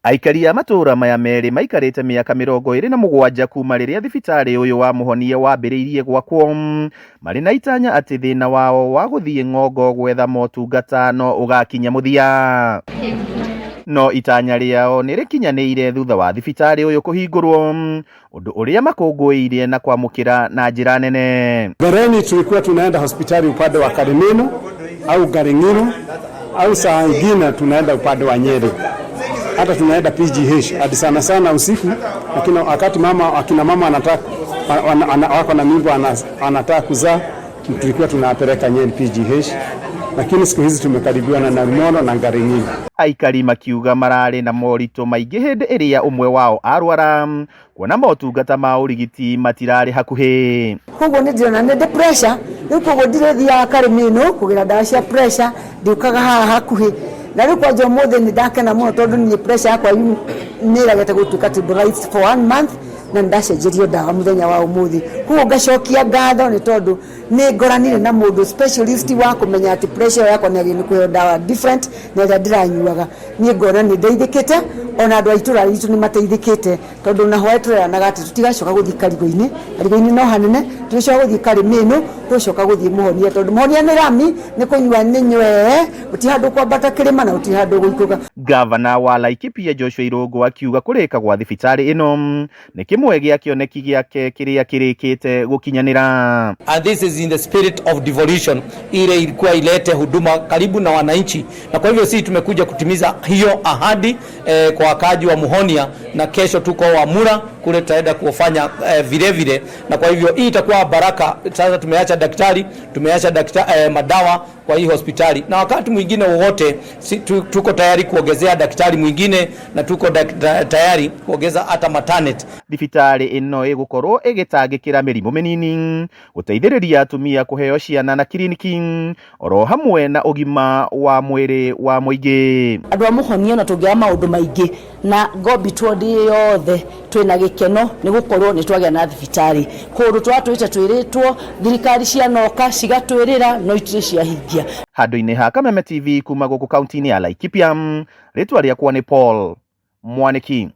Aikari a matũũra maya merĩ maikarĩte mĩaka 27 kuma rĩrĩa thibitarĩ ũyũ wa Mũhonia wambĩrĩirie gwakwo, marĩ na itanya atĩ thĩna wao wa gũthiĩ ng'ongo gwetha motungata no ũgakinya mũthia. No itanya rĩao nĩ rĩkinyanĩire thutha wa thibitarĩ ũyũ kũhingũrwo, ũndũ ũrĩa makũngũĩire na kwamũkĩra na njĩra nene. Mbeleni tulikuwa tunaenda hospitali upande wa Karimino au Garing'iro au saa ingine tunaenda upande wa Nyeri, hata tunaenda PGH hadi sana sana usiku, lakini wakati mama akina mama anataka wako na mimba anataka kuzaa, tulikuwa tunapeleka Nyeri PGH, lakini siku hizi tumekaribiwa na Narumono na Garing'iro. Aikari makiuga mararĩ na moritũ maingĩ hĩndĩ ĩrĩa ũmwe wao arwara, kuona motungata ma ũrigiti matirarĩ hakuhĩ. Koguo nĩ ndĩrona nĩ ndĩ pressure rĩu, koguo ndirĩthiaga Karimino kũgĩra ndawa cia pressure, ndiũkaga haha hakuhĩ. Na rĩu kwanja ũmũthĩ nĩ ndakena mũno tondũ niĩ pressure yakwa nĩ ĩragete gũtuĩka stabilized for one month, na nĩ ndacenjerio ndawa mũthenya wa ũmũthĩ. Koguo ngacokia ngatho nĩ tondũ nĩ ngoranire na mũndũ specialist wa kũmenya atĩ pressure yakwa nĩ agĩrĩirwo nĩ kũheo ndawa different na ĩrĩa ndĩranyuaga. Niĩ ngona nĩ ndeithĩkĩte, ona andũ a itũra ritũ nĩ mateithĩkĩte, tondũ na hwaĩ tũreranaga atĩ tũtigacoka gũthiĩ Karigo-inĩ. Karigo-inĩ no hanene, tũgĩcoka gũthiĩ Karimino, tũgũcoka gũthiĩ Mũhonia, tondũ Mũhonia nĩ rami, nĩ kũnyua nĩ nywee, gũtirĩ handũ kwambata kĩrĩma na gũtirĩ handũ gũikũrũka. Gavana wa Laikipia Joshua Irũngũ akiuga kũrĩka gwa thibitarĩ ĩno nĩ kĩmwe gĩa kĩoneki gĩake kĩrĩa kĩrĩkĩte gũkinyanĩra. And this is in the spirit of devolution, ile ilikuwa ilete huduma karibu na wananchi, na kwa hivyo sisi tumekuja kutimiza hiyo ahadi kwa wakaaji wa Muhonia, na kesho tuko Wamura kule tutaenda kufanya vile vile, na kwa hivyo hii itakuwa baraka. Sasa tumeacha daktari, tumeacha madawa kwa hii hospitali, na wakati mwingine wowote si, tuko tayari kuongezea daktari mwingine na tuko tayari kuongeza hata maternity. Thibitarĩ ĩno ĩgũkorwo ĩgĩtangĩkĩra mĩrimũ mĩnini, gũteithĩrĩria atumia kũheo ciana na kiriniki oro hamwe na ũgima wa mwĩrĩ wa mũingĩ. Andũ a Mũhonia ona tũngĩaga maũndũ maingĩ na ngombitwo ndĩ yothe, twĩna gĩkeno nĩ gũkorwo nĩ twagĩa na thibitarĩ. Kũndũ twatũĩte twĩrĩtwo, thirikari cianoka cigatwĩrĩra no itirĩ ciahingia. Handũ-inĩ ha Kameme TV kuma gũkũ kaunti-inĩ ya Laikipia, rĩtwa rĩakwa nĩ Paul Mwaniki.